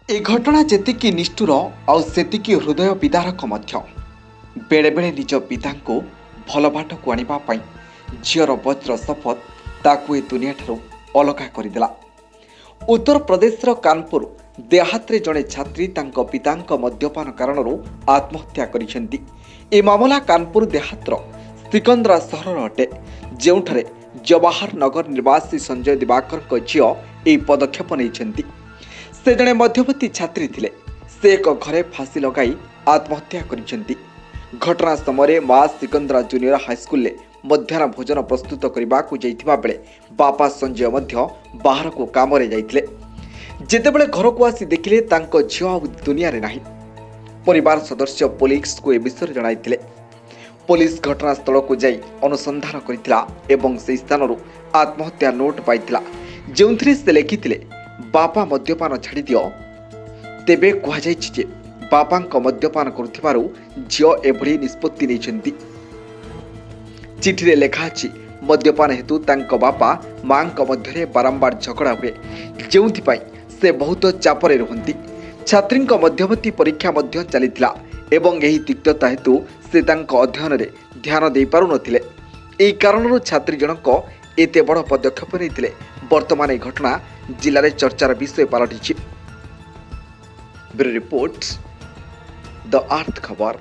ଏ ଘଟଣା ଯେତିକି ନିଷ୍ଠୁର ଆଉ ସେତିକି ହୃଦୟ ବିଦାରକ ମଧ୍ୟ। ବେଳେବେଳେ ନିଜ ପିତାଙ୍କୁ ଭଲ ବାଟକୁ ଆଣିବା ପାଇଁ ଝିଅର ବଜ୍ର ଶପଥ ତାକୁ ଏ ଦୁନିଆଠାରୁ ଅଲଗା କରିଦେଲା। ଉତ୍ତରପ୍ରଦେଶର କାନପୁର ଦେହାତରେ ଜଣେ ଛାତ୍ରୀ ତାଙ୍କ ପିତାଙ୍କ ମଦ୍ୟପାନ କାରଣରୁ ଆତ୍ମହତ୍ୟା କରିଛନ୍ତି। ଏ ମାମଲା କାନପୁର ଦେହାତର ସିକନ୍ଦରା ସହରର ଅଟେ, ଯେଉଁଠାରେ ଜବାହର ନଗର ନିବାସୀ ସଞ୍ଜୟ ଦିବାକରଙ୍କ ଝିଅ ଏହି ପଦକ୍ଷେପ ନେଇଛନ୍ତି। ସେ ଜଣେ ମଧ୍ୟବର୍ତ୍ତୀ ଛାତ୍ରୀ ଥିଲେ। ସେ ଏକ ଘରେ ଫାଶୀ ଲଗାଇ ଆତ୍ମହତ୍ୟା କରିଛନ୍ତି। ଘଟଣା ସମୟରେ ମା ସିକନ୍ଦରା ଜୁନିୟର ହାଇସ୍କୁଲରେ ମଧ୍ୟାହ୍ନ ଭୋଜନ ପ୍ରସ୍ତୁତ କରିବାକୁ ଯାଇଥିବା ବେଳେ ବାପା ସଞ୍ଜୟ ମଧ୍ୟ ବାହାରକୁ କାମରେ ଯାଇଥିଲେ। ଯେତେବେଳେ ଘରକୁ ଆସି ଦେଖିଲେ, ତାଙ୍କ ଝିଅ ଆଉ ଦୁନିଆରେ ନାହିଁ। ପରିବାର ସଦସ୍ୟ ପୋଲିସକୁ ଏ ବିଷୟରେ ଜଣାଇଥିଲେ। ପୋଲିସ ଘଟଣାସ୍ଥଳକୁ ଯାଇ ଅନୁସନ୍ଧାନ କରିଥିଲା ଏବଂ ସେହି ସ୍ଥାନରୁ ଆତ୍ମହତ୍ୟା ନୋଟ୍ ପାଇଥିଲା, ଯେଉଁଥିରେ ସେ ଲେଖିଥିଲେ, "ବାପା, ମଦ୍ୟପାନ ଛାଡ଼ିଦିଅ।" ତେବେ କୁହାଯାଇଛି ଯେ ବାପାଙ୍କ ମଦ୍ୟପାନ କରୁଥିବାରୁ ଝିଅ ଏଭଳି ନିଷ୍ପତ୍ତି ନେଇଛନ୍ତି। ଚିଠିରେ ଲେଖା ଅଛି, ମଦ୍ୟପାନ ହେତୁ ତାଙ୍କ ବାପା ମାଙ୍କ ମଧ୍ୟରେ ବାରମ୍ବାର ଝଗଡ଼ା ହୁଏ, ଯେଉଁଥିପାଇଁ ସେ ବହୁତ ଚାପରେ ରୁହନ୍ତି। ଛାତ୍ରୀଙ୍କ ମଧ୍ୟବର୍ତ୍ତୀ ପରୀକ୍ଷା ମଧ୍ୟ ଚାଲିଥିଲା ଏବଂ ଏହି ତିକ୍ତତା ହେତୁ ସେ ତାଙ୍କ ଅଧ୍ୟୟନରେ ଧ୍ୟାନ ଦେଇପାରୁନଥିଲେ। ଏହି କାରଣରୁ ଛାତ୍ରୀ ଜଣକ ଏତେ ବଡ଼ ପଦକ୍ଷେପ ନେଇଥିଲେ। ବର୍ତ୍ତମାନ ଏହି ଘଟଣା ଜିଲ୍ଲାରେ ଚର୍ଚ୍ଚାର ବିଷୟ ପାଲଟିଛି। ବ୍ୟୁରୋ ରିପୋର୍ଟ, ଦ ଆର୍ଥ ଖବର।